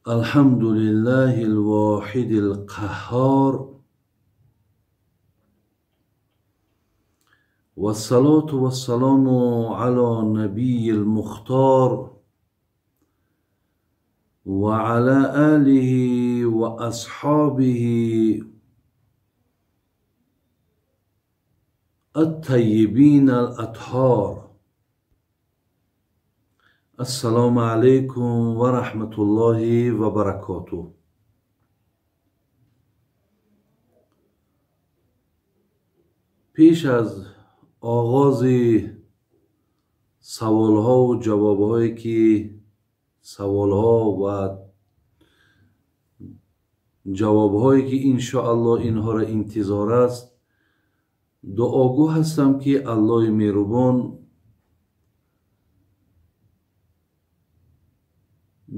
الحمد لله الواحد القهار والصلاة والسلام على نبي المختار وعلى آله وأصحابه الطيبين الأطهار. السلام عليكم ورحمة الله وبركاته. پیش از آغاز سوالها و جوابهایی که سوالها و جوابهایی که انشاءالله اینها را انتظار است، دعاگو هستم که الله مهربان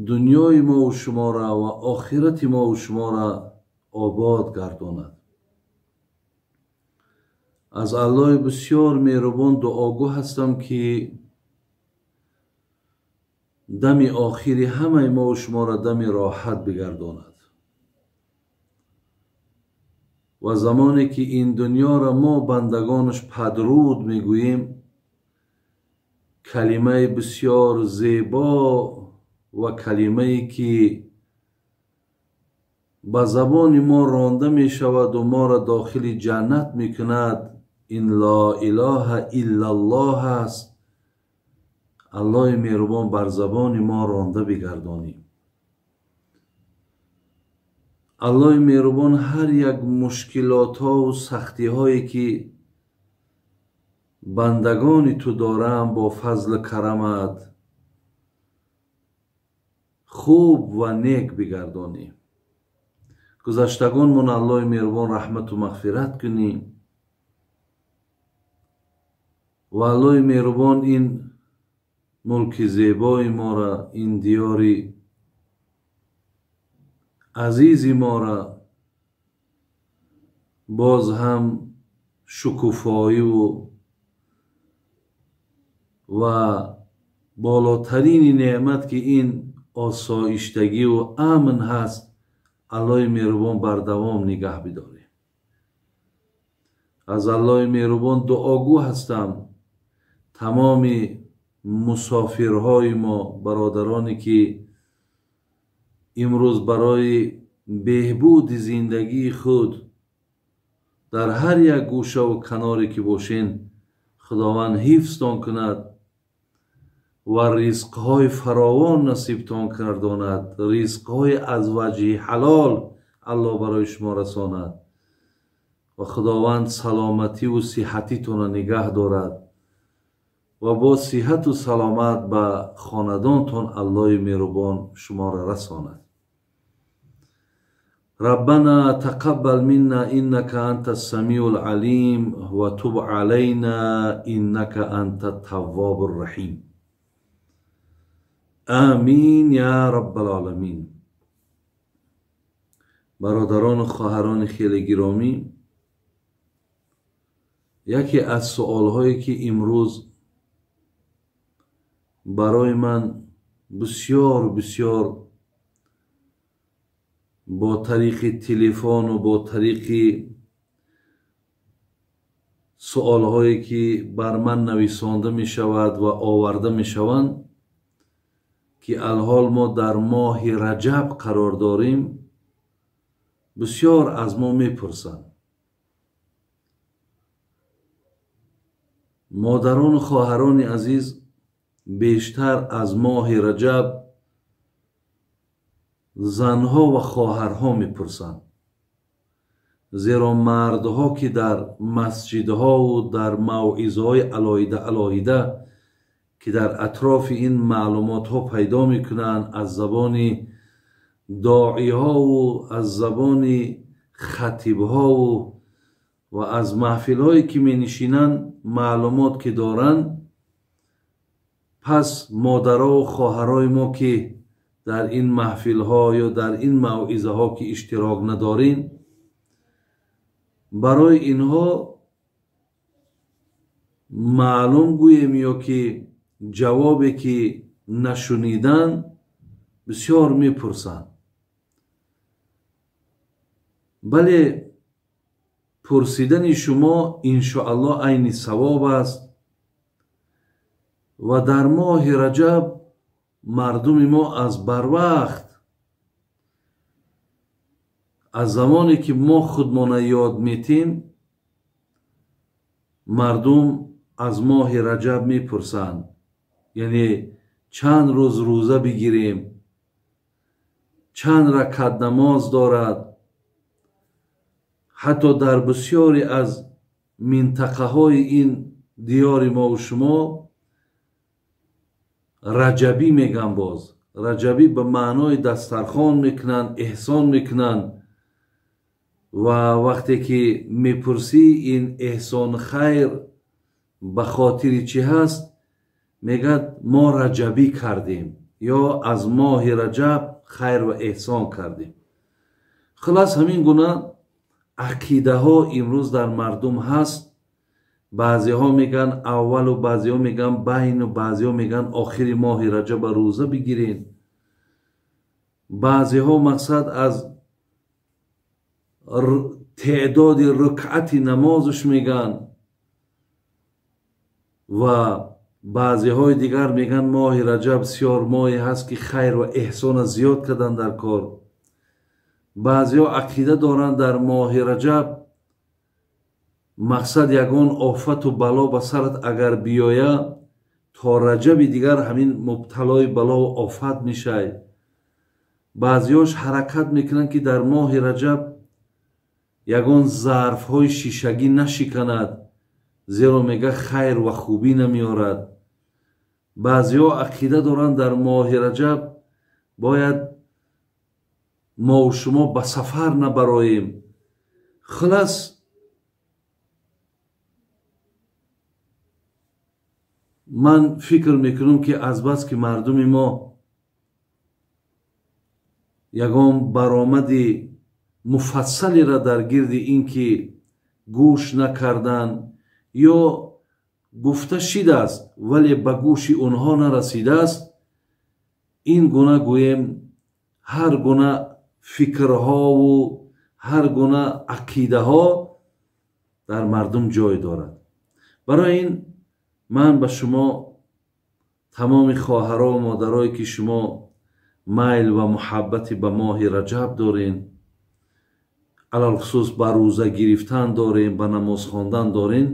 دنیای ما و شما را و آخرت ما و شما را آباد گرداند. از الله بسیار مهربان دعاگو هستم که دم آخری همه ما و شما را دم راحت بگرداند و زمانی که این دنیا را ما بندگانش پدرود میگوییم، کلمه بسیار زیبا و کلمه ای که به زبان ما رانده می شود و ما را داخل جنت می کند، این لا اله الا الله است. الله مهربان بر زبان ما رانده بگردانی. الله مهربان هر یک مشکلات ها و سختی هایی که بندگان تو دارم با فضل کرمت خوب و نیک بگردانی. گذشتگان من الله مهربان رحمت و مغفرت کنی و الله مهربان این ملک زیبای ما را، این دیاری عزیز ما را باز هم شکوفایی و بالاترین نعمت که این آسایشتگی و امن هست، الله مهربان بر دوام نگه بداره. از الله مهربان دعاگو هستم تمام مسافرهای ما، برادرانی که امروز برای بهبود زندگی خود در هر یک گوشه و کناری که باشین، خداوند حفظتان کند و رزقهای فراوان نصیبتان گرداند، رزقهای از وجه حلال الله برای شما رساند و خداوند سلامتی و صحتیتان را نگه دارد و با صحت و سلامت به خاندانتان الله مهربان شما را رساند. ربنا تقبل منا انك انت السميع العليم وتب علينا انك انت التواب الرحيم. آمین یا رب العالمین. برادران و خواهران خیلی گرامی، یکی از سوالهایی که امروز برای من بسیار بسیار با طریق تلفن و با طریق سوالهایی که بر من نویسانده می شود و آورده می شوند که الحال ما در ماه رجب قرار داریم، بسیار از ما میپرسند. مادران و خواهران عزیز، بیشتر از ماه رجب زنها و خواهرها میپرسند، زیرا مردها که در مسجدها و در موعظه‌های علاحده علاحده که در اطراف این معلومات ها پیدا میکنند، از زبان داعی ها و از زبان خطیب ها و از محفل هایی که می نشینند معلومات که دارند، پس مادرها و خواهرای ما که در این محفل ها یا در این موعظه ها که اشتراک ندارین، برای اینها معلوم گوییم یا که جوابی که نشنیدن بسیار میپرسند. Бале, пурсидани шумо иншоаллоҳ айни савоб аст ва дар моҳи Раҷаб мардуми мо аз барвақт, аз замоне ки мо худмона ёд метем, мардум аз моҳи Раҷаб мепурсанд, яъне чанд рӯз рӯза бигирем, чанд ракат намоз дорад. Ҳатто дар бисёре аз минтақаҳои ин диёри мову шумо раҷабӣ меган. Боз раҷабӣ ба маънои дастархон мекунанд, эҳсон мекунанд ва вақте ки мепурсӣ ин эҳсон хайр ба хотири чӣ ҳаст, мегӯяд мо раҷабӣ кардем ё аз моҳи Раҷаб хайр ва эҳсон кардем. Хулас, ҳамин гуна ақидаҳо имрӯз дар мардум ҳаст. Баъзеҳо мегӯянд аввалу, баъзеҳо мегӯянд байну, баъзеҳо мегӯянд охири моҳи Раҷаба рӯза бигирен. Баъзеҳо мақсад аз теъдоди рукъати намозаш мегӯянд ва баъзеҳои дигар мегӯянд моҳи Раҷаб бисёр моҳе ҳаст ки хайр ва эҳсона зиёд кардан дар кор. Баъзеҳо ақида доранд дар моҳи Раҷаб мақсад ягон офату бало ба сарат агар биёя, то Раҷаби дигар ҳамин мубталои балову офат мешай. Баъзеҳош ҳаракат мекунанд ки дар моҳи Раҷаб ягон зарфҳои шишагӣ нашиканад, зеро мега хайр ва хубӣ намеорад. Баъзеҳо ақида доранд дар моҳи Раҷаб бояд мову шумо ба сафар набароем. Хулас, ман фикр мекунам ки азбаски мардуми мо ягон баромади муфассалеро дар гирди ин ки гӯш накардан ё гуфта шидааст, вале ба гӯши онҳо нарасидааст, ин гуна гӯем ҳар гуна фикрҳову ҳар гуна ақидаҳо дар мардум ҷой дорад. Барои ин ман ба шумо тамоми хоҳаро ва модарое ки шумо майл ва муҳаббати ба моҳи Раҷаб дорен, алалхусус ба рӯза гирифтан дорем, ба намоз хондан дорен,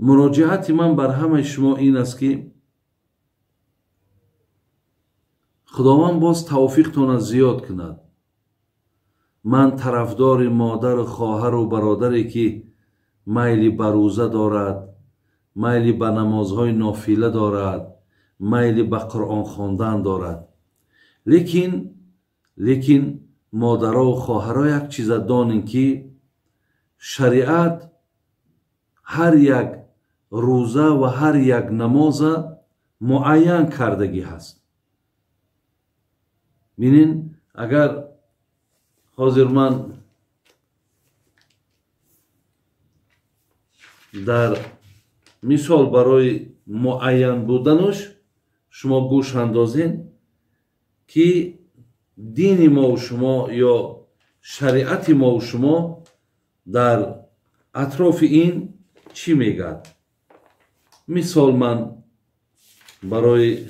муроҷиати ман бар ҳамаи шумо ин аст ки Худованд боз тавфиқтона зиёд кунад. Ман тарафдори модару хоҳару бародаре ки майли ба рӯза дорад, майли ба намозҳои нофила дорад, майли ба Қуръон хондан дорад. Лекин модарову хоҳаро як чиза донем ки шариат ҳар як рӯза ва ҳар як намоза муайян кардагӣ ҳаст. Бинин, агар ҳозир ман дар мисол барои муайян буданаш шумо гӯш андозен ки дини мову шумо ё шариати мову шумо дар атрофи ин чӣ мегӯяд. Мисол ман барои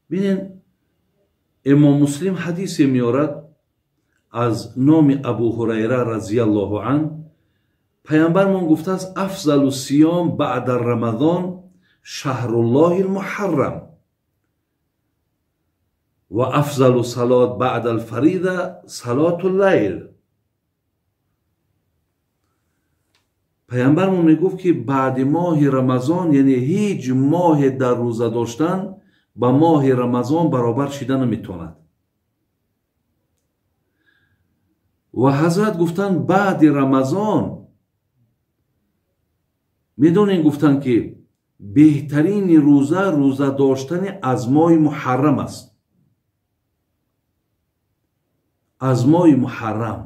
бинен, Имом Муслим ҳадисе меорад аз номи Абу Ҳурайра разияллоҳу ан. Паямбармон гуфтааст: афзалу сиём баъда Рамазон шаҳруллоҳи лмуҳаррам ва афзалу салот баъда алфарида салоту лайл. Паямбармон мегуфт ки баъди моҳи Рамазон, яъне ҳеҷ моҳе дар рӯза доштан ба моҳи Рамазон баробар шида наметавонад. Ва ҳазрат гуфтанд баъди Рамазон медонем, гуфтанд ки беҳтарини рӯза рӯза доштани аз моҳи муҳаррам аст. Аз моҳи муҳаррам.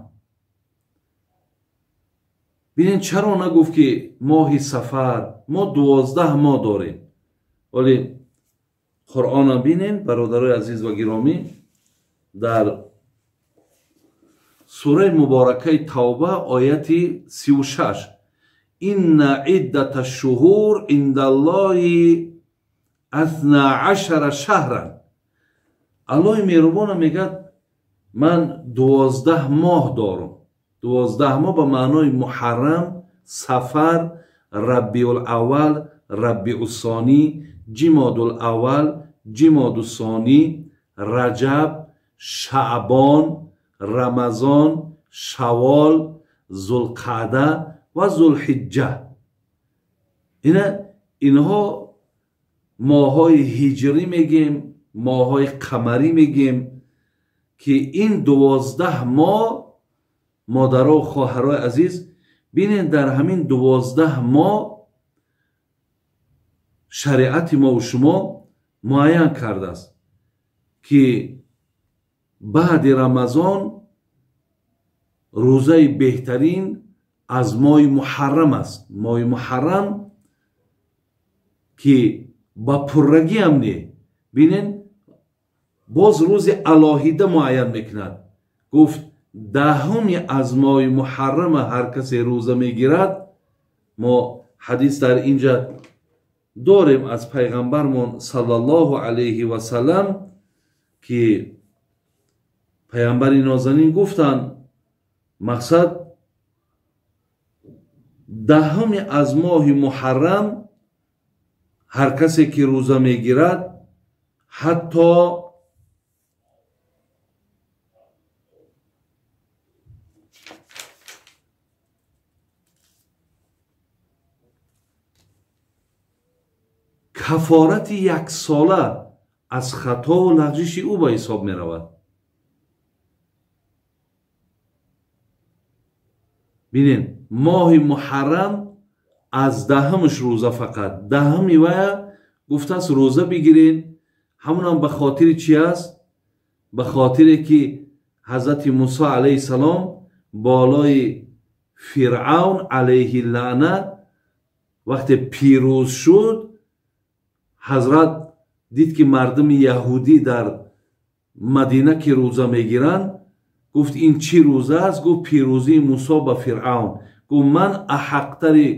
Бинед, чаро нагуфт ки моҳи сафар? Мо 12 моҳ дорем. Вале Қуръона бинед, бародарои азиз ва гиромӣ, дар сураи муборакаи Тавба ояти 36: инна иддата шуҳур индаллоҳи 12 шаҳран. Аллоҳи меҳрубона мегӯяд ман 12 моҳ дорам. 12 моҳ ба маънои муҳаррам, сафар, рабиулаввал, рабиусонӣ, ҷимодулаввал, ҷимодусонӣ, раҷаб, шаъбон, рамазон, шавол, зулқаъда ва зулҳиҷҷа. Инҳо моҳҳои ҳиҷрӣ мегем, моҳҳои қамарӣ мегем, ки ин 12 моҳ, модаро хоҳарои азиз, бинед, дар ҳамин 12 моҳ шариати мову шумо муайян кардааст, ки баъди Рамазон рӯзаи беҳтарин аз моҳи муҳаррам аст. Моҳи муҳаррам ки ба пуррагиам не, бинед, боз рӯзи алоҳида муайян мекунад. Гуфт 10 аз моҳи муҳаррама ҳар касе рӯза мегирад. Мо ҳадис дар инҷа дорем аз пайғамбармон саллаллоҳу алайҳи васаллам, ки пайғамбари нозанин гуфтанд, мақсад 10 аз моҳи муҳаррам ҳар касе ки рӯза мегирад, ҳатто кафорати яксола аз хатову лағжиши ӯ ба ҳисоб меравад. Бинед, моҳи муҳаррам аз 10-ш рӯза, фақат 10-ми вая гуфтааст рӯза бигиред. Ҳамонам ба хотири чи аст? Ба хотире ки ҳазрати Мусо алайҳи салом болои Фиръавн алайҳи лаъна вақте пирӯз шуд, ҳазрат дид ки мардуми яҳудӣ дар Мадина ки рӯза мегиранд, гуфт ин чӣ рӯза аст? Гуфт пирӯзии Мусо ба Фиръавн. Гуфт ман аҳақтари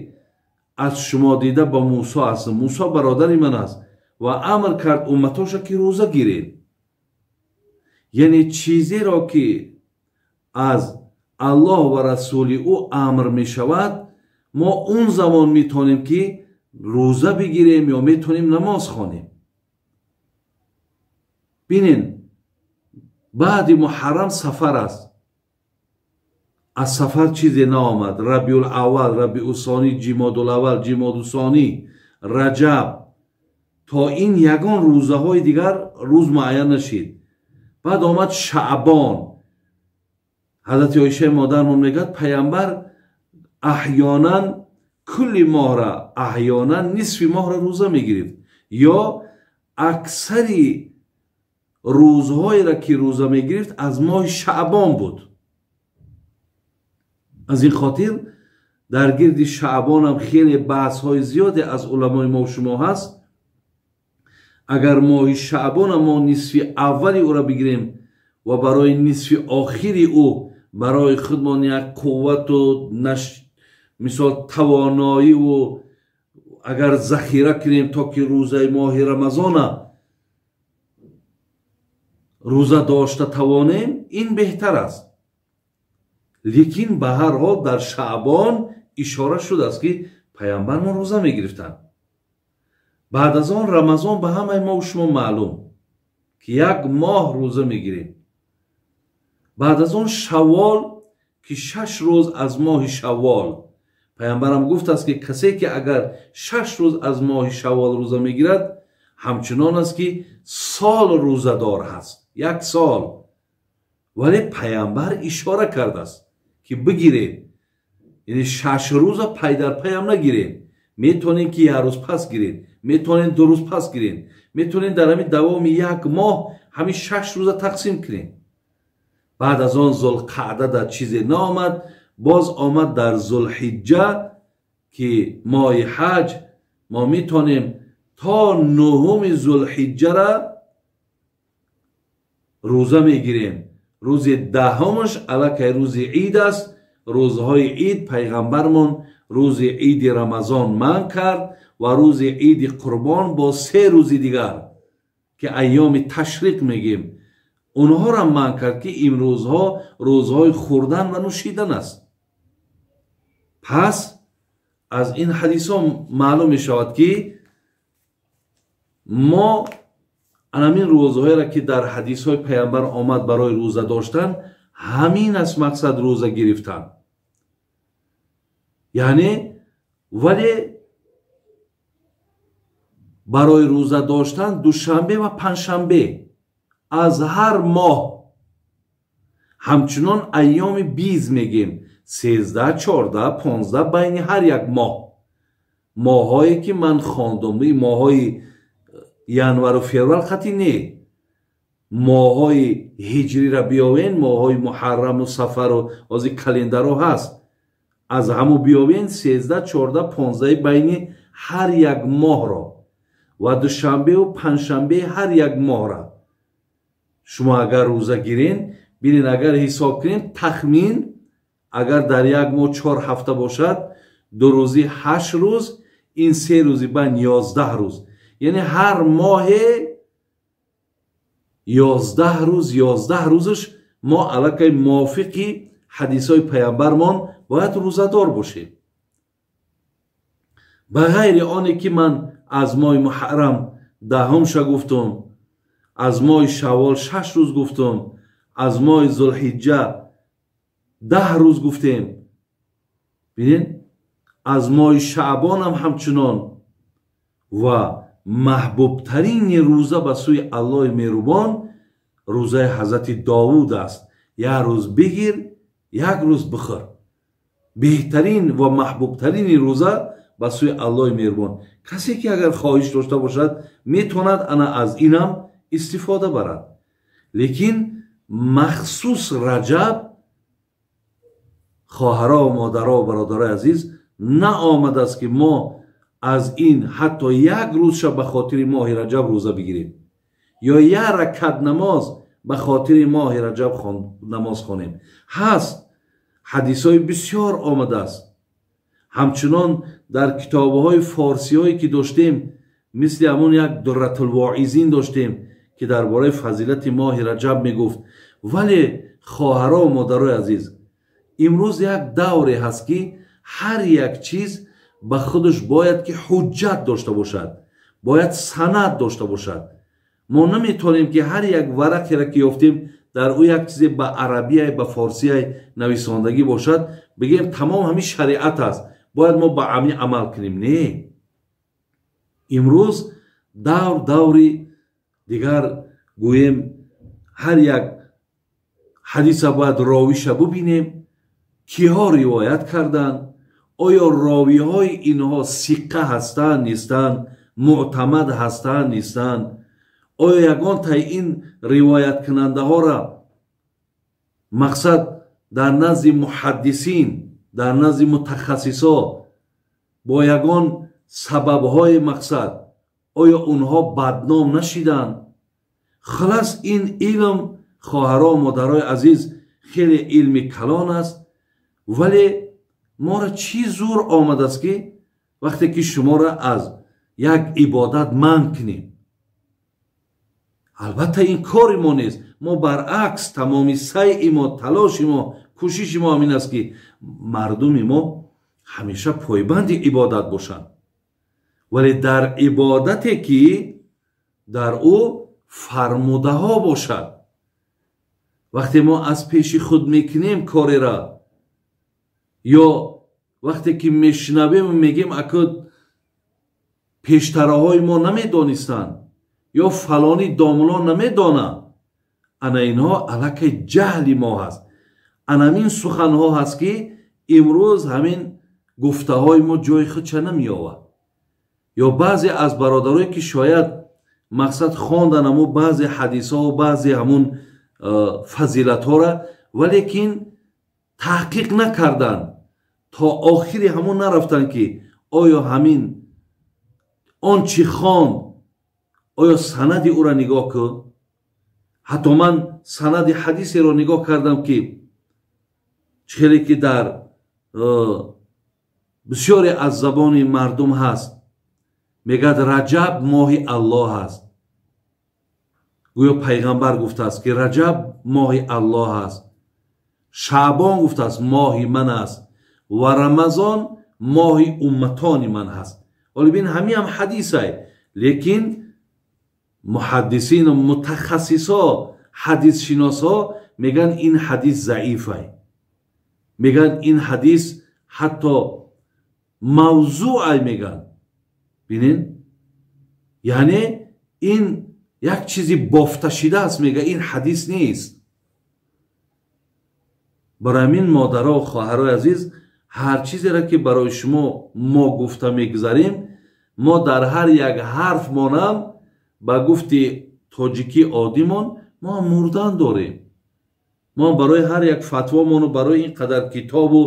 аз шумо дида ба Мусо ҳастам, Мусо бародари ман аст. Ва амр кард умматоша ки рӯза гиред. Яъне чизеро ки аз Аллоҳ ва расули ӯ амр мешавад, мо он замон метавонем ки рӯза бигирем ё метавонем намоз хонем. Бинед, баъди муҳаррам сафар аст. Аз сафар чизе наомад. Рабиулаввал, рабиусонӣ, ҷимодулаввал, ҷимодусонӣ, раҷаб, то ин ягон рӯзаҳои дигар рӯз муайян нашид. Баъд омад шаъбон. Ҳазрати Оишаи модармон мегӯяд пайғамбар аҳёнан кулли моҳра, аҳёнан нисфи моҳра рӯза мегирифт, ё аксари рӯзҳоеро ки рӯза мегирифт аз моҳи шаъбон буд. Аз ин хотир дар гирди шаъбонам хеле баҳсҳои зиёде аз уламои мо шумо ҳаст. Агар моҳи шаъбона мо нисфи аввали ӯро бигирем ва барои нисфи охири ӯ барои худмон як қуввату мисол тавоноиву агар захира кунем, то ки рӯзаи моҳи рамазона рӯза дошта тавонем, ин беҳтар аст. Лекин ба ҳар ҳол дар шаъбон ишора шудааст ки пайғамбармон рӯза мегирифтанд. Баъд аз он рамазон ба ҳамаи мо шумо маълум ки як моҳ рӯза мегирем. Баъд аз он шаввол ки 6 рӯз аз моҳи шаввол, пайғамбарам гуфтааст ки касе ки агар 6 рӯз аз моҳи шаввол рӯза мегирад, ҳамчунон аст ки сол рӯзадор ҳаст, як сол. Вале пайғамбар ишора кардааст ки бигиред, яъне 6 рӯза пай дар пайам нагиред. Метавонед ки як рӯз пас гиред, метавонед 2 рӯз пас гиред, метавонед дар ҳамин давоми як моҳ ҳамин 6 рӯза тақсим кунед. Баъд аз он зулқаъда дар чизе наомад. Боз омад дар Зулҳиҷҷа, ки моҳи ҳаҷ, мо метонем то нуҳуми Зулҳиҷҷара рӯза мегирем. Рӯзи даҳумаш аллакай рӯзи ид аст. Рӯзҳои ид пайғамбармон рӯзи иди Рамазон манъ кард ва рӯзи иди Қурбон бо се рӯзи дигар, ки айёми ташриқ мегем, онҳоро манъ кард, ки имрӯзҳо рӯзҳои хӯрдан ва нӯшидан аст. Пас аз ин ҳадисҳо маълум мешавад, ки мо анамин рӯзҳоеро, ки дар ҳадисҳои пайғамбар омад барои рӯза доштан, ҳамин аст мақсад рӯза гирифтан. Яъне вале барои рӯза доштан душанбе ва панҷшанбе аз ҳар моҳ, ҳамчунон айёми биз мегем, 13, 14, 15 байни ҳар як моҳ, моҳҳое ки ман хондум, моҳҳои январу феврал хати не, моҳҳои ҳиҷриро биёвен, моҳҳои муҳарраму сафару ҳозир календаро ҳаст, аз ҳаму биёвен 13, 14, 15 байни ҳар як моҳро ва душанбеу панҷшанбе ҳар як моҳра шумо агар рӯза гирен, бинед, агар ҳисоб кунем, тахмин агар дар як моҳ 4 ҳафта бошад, 2 рӯзи 8 рӯз, ин 3 рӯзи байн 11 рӯз, яъне ҳар моҳе 11 рӯз, 11 рӯзаш мо аллакай мувофиқи ҳадисҳои пайғамбармон бояд рӯзадор бошем. Ба ғайри оне ки ман аз моҳи муҳаррам даҳумша гуфтум, аз моҳи шаввол 6 рӯз гуфтум, аз моҳи Зулҳиҷҷа 10 рӯз гуфтем, бинед, аз моҳи шаъбонам ҳамчунон. Ва маҳбубтарини рӯза ба сӯи Аллоҳи меҳрубон рӯзаи ҳазрати Довуд аст. Як рӯз бигир, як рӯз бихӯр. Беҳтарин ва маҳбубтарини рӯза ба сӯи Аллоҳи меҳрубон. Касе ки агар хоҳиш дошта бошад, метавонад ана аз инам истифода барад. Лекин махсус Раҷаб, хоҳаро, модаро, бародарои азиз, наомадааст ки мо аз ин ҳатто як рӯзша ба хотири моҳи Раҷаб рӯза бигирем ё як ракат намоз ба хотири моҳи Раҷаб намоз хонем. Ҳаст ҳадисҳои бисёр омадааст. Ҳамчунон дар китобҳои форсиҳое ки доштем, мисли ҳамон як Дурратулвоизин доштем, ки дар бораи фазилати моҳи Раҷаб мегуфт. Вале хоҳаро, модарои азиз, имрӯз як давре ҳаст, ки ҳар як чиз ба худаш бояд ки ҳуҷҷат дошта бошад, бояд санад дошта бошад. Мо наметавонем ки ҳар як варақеро ки ёфтем, дар ӯ як чизе ба арабияй, ба форсияй нависондагӣ бошад, бигем тамом ҳамин шариат аст, бояд мо ба ҳамин амал кунем. Не, имрӯз давр даври дигар, гӯем, ҳар як ҳадиса бояд ровиша бубинем, киҳо ривоят карданд, оё ровиҳои инҳо сиқа ҳастанд нестанд, муътамад ҳастанд нестанд, оё ягонтаи ин ривояткунандаҳоро мақсад дар назди муҳаддисин, дар назди мутахассисо бо ягон сабабҳои мақсад оё онҳо бадном нашиданд. Халас ин илм, хоҳаро, модарои азиз, хеле илми калон аст, вале моро чӣ зур омадааст, ки вақте ки шуморо аз як ибодат манъ кунем. Албатта ин кори мо нест. Мо баръакс тамоми сайи мо, талоши мо, кӯшиши мо ҳамин аст, ки мардуми мо ҳамеша пойбанди ибодат бошанд, вале дар ибодате ки дар ӯ фармудаҳо бошад. Вақте мо аз пеши худ мекунем кореро, ё вақте ки мешунавем мегем аку пештараҳои мо намедонистанд ё фалони домуло намедонанд, ана инҳо аллакай ҷаҳли мо ҳаст. Анамин суханҳо ҳаст, ки имрӯз ҳамин гуфтаҳои мо ҷои худша намеёвад. Ё баъзе аз бародарое ки шояд мақсад хондан ҳамун баъзе ҳадисҳо, баъзе ҳамун фазилатҳоро, валекин Таҳқиқ накарданд, то охири ҳамон нарафтанд ки оё ҳамин он чӣ хонд, оё санади ӯро нигоҳ кун. Ҳатто ман санади ҳадисеро нигоҳ кардам ки хеле ки дар бисёре аз забони мардум ҳаст, мегӯяд Раҷаб моҳи Аллоҳ аст. Гӯё пайғамбар гуфтааст ки Раҷаб моҳи Аллоҳ аст, Шаъбон гуфтааст моҳи ман аст ва Рамазон моҳи умматони ман ҳаст. Ҳоло бин, ҳамин ҳам ҳадисай, лекин муҳаддисину мутахассисо, ҳадисшиносҳо мегӯянд ин ҳадис заифай, мегӯянд ин ҳадис ҳатто мавзӯъай мегӯянд. Бинин, яъне ин як чизи бофташида аст, мега ин ҳадис нест. Барои ҳамин модаро, хоҳарои азиз, ҳар чизеро ки барои шумо мо гуфта мегузарем, мо дар ҳар як ҳарф монам ба гуфти тоҷикии оддимон мо мурдан дорем. Мо барои ҳар як фатвомону барои ин қадар китобу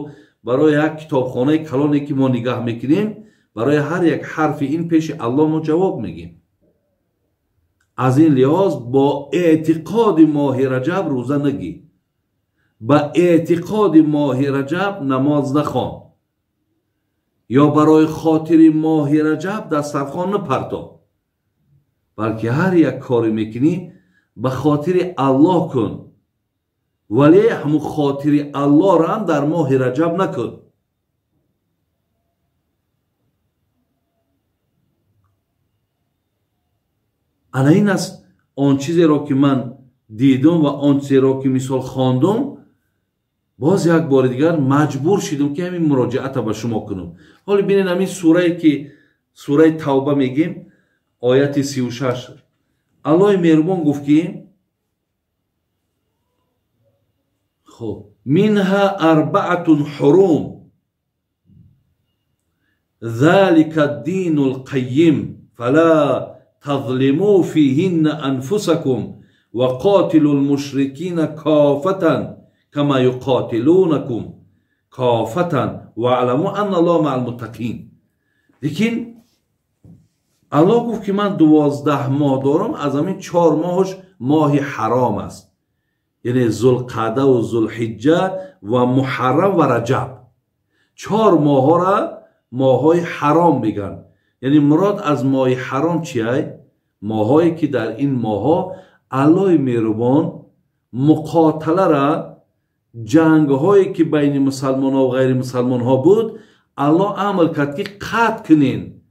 барои як китобхонаи калоне ки мо нигаҳ мекунем, барои ҳар як ҳарфи ин пеши Аллоҳ мо ҷавоб мегем. Аз ин лиҳоз бо эътиқоди моҳи Раҷаб рӯза нагӣ, ба эътиқоди моҳи Раҷаб намоз нахон, ё барои хотири моҳи Раҷаб дастархон напарто, балки ҳар як коре мекунӣ ба хотири Аллоҳ кун, вале ҳамун хотири Аллоҳро ҳам дар моҳи Раҷаб накун. Ана ин аст он чизеро ки ман дидум ва он чизеро ки мисол хондум, боз як бори дигар маҷбур шидум ки ҳамин муроҷиата ба шумо кунам. Ҳоло бинед, ҳамин сурае ки сураи Тавба мегем, ояти 36, Аллоҳи меҳрубон гуфт ки хуб, минҳа арбаатун ҳурум залика дину лқайим фала تظلموا فيهن أنفسكم وقاتلوا المشركين كافة كما يقاتلونكم كافة واعلموا أن الله مع المتقين. لیکن الله گفت که من 12 ماه دارم، از همین 4 ماهش ماه حرام است، یعنی ذوالقعده و ذوالحجه و محرم و رجب. 4 ماه را ماه‌های حرام میگن. یعنی مراد از ماه حرام چیه؟ ماهایی که در این ماها الله مهربان مقاتله را، جنگ هایی که بین مسلمان ها و غیر مسلمان ها بود، الله امر کرد که قطع کنین.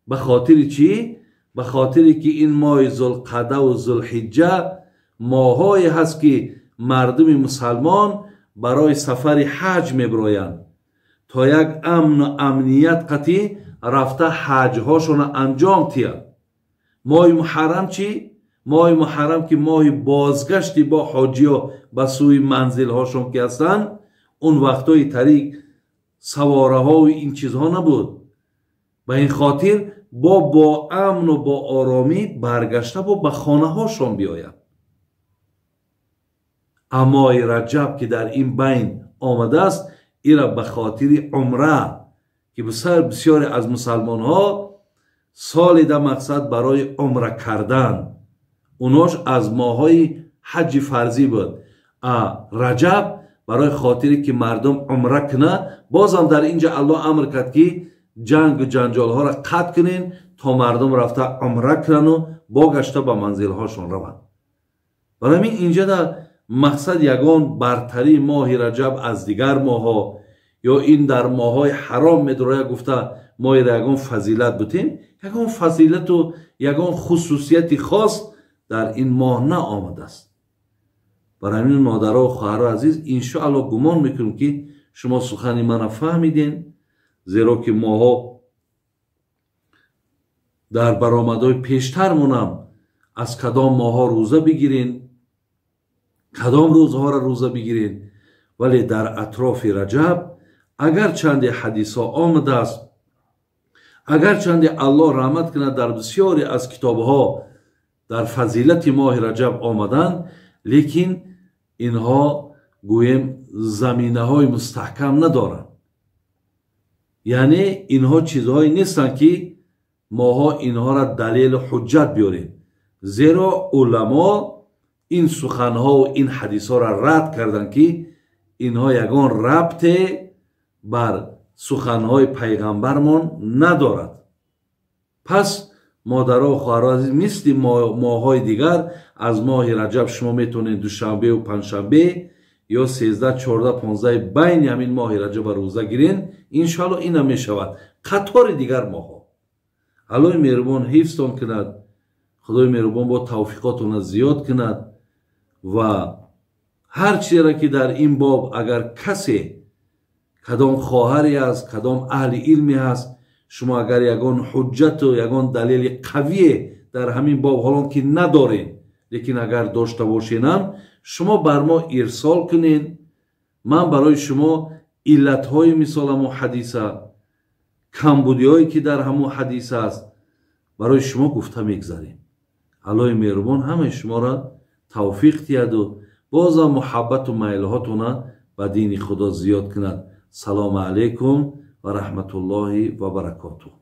به خاطر چی؟ به خاطر که این ماه ذوالقعده و ذوالحجه ماهایی هست که مردم مسلمان برای سفر حج میبرایند تا یک امن و امنیت قطعی رفته حجهاشون انجام تیند. ماه محرم چی؟ ماه محرم که ماه بازگشتی با حاجی ها به سوی منزل هاشون که هستن، اون وقتای طریق سواره ها و این چیزها نبود. به این خاطر با امن و با آرامی برگشته با به خانه هاشون بیاید. اما رجب که در این بین آمده است، ایرا به خاطر عمره که بسیاری از مسلمان ها سال در مقصد برای عمره کردن، اوناش از ماهای حج فرضی بود. رجب برای خاطری که مردم عمره کنه، بازم در اینجا الله امر کرد که جنگ و جنجال ها را قطع کنین تا مردم رفته عمره کنن و با گشته به منزل هاشون روند. برای همین اینجا در مقصد یگان برتری ماه رجب از دیگر ماها یا این در ماهای حرام میدروی گفته ما یگان فضیلت بودیم، یگان فضیلت و یگان خصوصیت خاص در این ماه نه آمده است. برای همین مادرها و خواهرها عزیز، انشاءالله گمان میکنم که شما سخن من فهمیدین، زیرا که ماها در برآمدهای پیشترمونم از کدام ماها روزه بگیرین، کدام روزها را روزه بگیرین، ولی در اطراف رجب اگر چند حدیث ها آمده است، اگر چند الله رحمت کنه در بسیاری از کتاب ها در فضیلت ماه رجب آمدن، لیکن اینها Гӯем, заминаҳои мустаҳкам надоранд. Яъне инҳо чизҳое нестанд, ки моҳо инҳоро далелу ҳуҷҷат биёрем, зеро уламо ин суханҳову ин ҳадисҳоро рад карданд, ки инҳо ягон рабте бар суханҳои пайғамбармон надорад. Пас, модаро, хоҳаро азиз, мисли моҳҳои дигар аз моҳи Раҷаб шумо метавонед душанбеу панҷшанбе ё 13, 14, 15 байни ҳамин моҳи Раҷаба рӯза гирен, иншоалло инам мешавад қатори дигар моҳҳо. Аллоҳи меҳрубон ҳифзтон кунад, Худои меҳрубон бо тавфиқотона зиёд кунад ва ҳар чизеро, ки дар ин боб агар касе, кадом хоҳаре аст, кадом аҳли илме ҳаст, шумо агар ягон ҳуҷҷату ягон далели қавие дар ҳамин боб, ҳолон ки надорем, лекин агар дошта бошенам, шумо бар мо ирсол кунед. Ман барои шумо иллатҳои, мисол, ҳамун ҳадиса, камбудиҳое, ки дар ҳамун ҳадиса аст, барои шумо гуфта мегзарем. Аллоҳи меҳрубон ҳамаи шуморо тавфиқ диҳаду бозам муҳаббату майлҳотона ба дини Худо зиёд кунад. Салому алайкум ва раҳматуллоҳи ва баракотуҳ.